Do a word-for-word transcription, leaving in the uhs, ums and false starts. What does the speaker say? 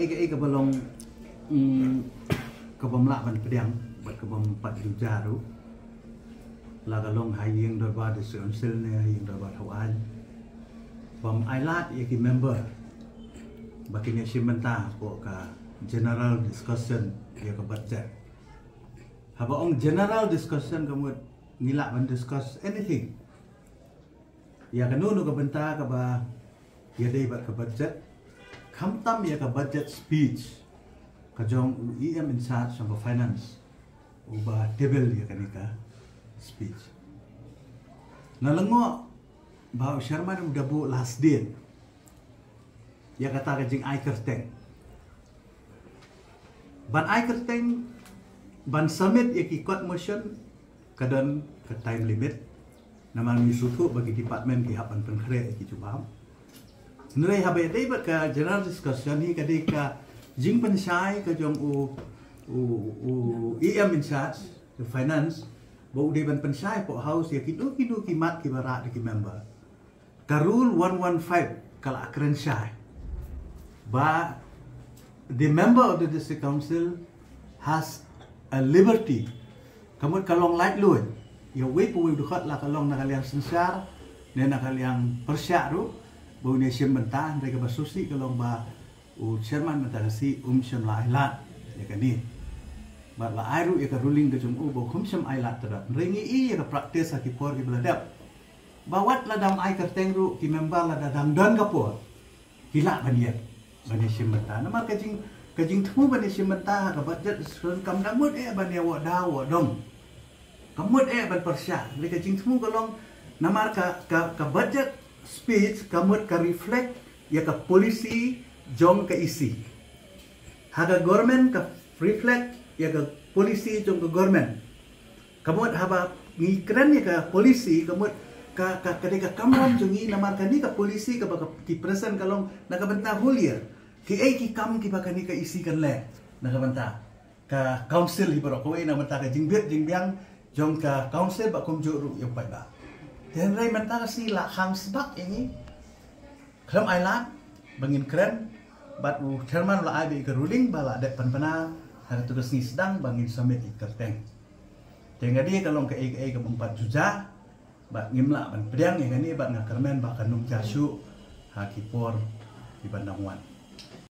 Kaei kaba long, mm, kaba ym lah ban pdiang bad kaba ym pat ju jia ruh, la ka long ha ïing dorbar District Council ne ha ïing dorbar thaw aiñ, bym ailad ïa ki member ba kin ïashim bynta hapoh ka general discussion ïa ka budget. Haba ong general discussion ka mut ngi lah ban discuss anything ïa kano kano ka bynta kaba ïadei bad ka budget, khamtam ïa ka budget speech ka jong u E M in charge jong ka finance uba table ïa kane ka speech. Nga lyngngoh ba u chairman u da buh last date ïa kata ka jingai kyrteng ban ai kyrteng ban submit ïa ki court motion, ka don ka time limit. Namar ngi sngewthuh ba ki department ki hap ban pynkhreh ïa ki jubab. Hynrei haba ïadei bad ka general discussion hi ka dei ka jingpynshai ka jong u, u, u E M in charge ka finance ba u dei ban pynshai hapoh house ïa kino kino ki mat kiba rah da ki member. Ka rule one one five ka la kren shai ba the member of the district council has a liberty, ka mut ka long laitluid ïa uwei pa uwei u dkhot, la ka long na ka liang synshar ne na ka liang pyrshah ruh, ba un ïashim bynta. Hynrei kaba sngewsih ka long ba u chairman mynta ka sngi um shym la ailad ïa kane. Bad la ai ruh ïa ka ruling ka jong u ba um shym ailad tang. Hynrei ngi i ïa ka practice ha ki por kiba la dep ba wat lada ym ai kyrteng ruh ki member, lada dang don ka por ki lah ban ïa, ban ïashim bynta. Namar ka jing, ka jingthmu ban ïashim bynta ha ka budget discussion kam da mut eh ban ïa wad da wad dong. Ka mut eh ban pyrshah. Hynrei ka jingthmu ka long namar ka, ka, ka budget speech ka mut ka reflect ïa ka policy jong ka E C. Ha ka government ka reflect ïa ka policy jong ka government. Ka mut haba ngi kren ïa ka policy, ka mut ka, ka, ka dei ka kamram jong ngi namar kane ka policy kaba ka, ki present ka long na ka bynta whole year. Kiei ki kam kiba kane ka E C kan leh na ka bynta ka council hi baroh kawei, na ka bynta ka jingbit jingbiang jong ka council bad kumjuh ruh ïa u paidbah. Te hynrei mynta ka sngi la khang sbak ïa ngi. Khlem ailad ba ngin kren, bad u chairman u la ai beit ïa ka ruling ba la dep pynbna ha kato ka sngi sdang ba ngin submit ïa ka kyrteng. Te nga dei ka long kaei kaei kaba ym pat ju jia, bad ngim lah ban pdiang ïa kane, bad nga kyrmen ba kan ym jia shuh ha ki por kiban dang wan.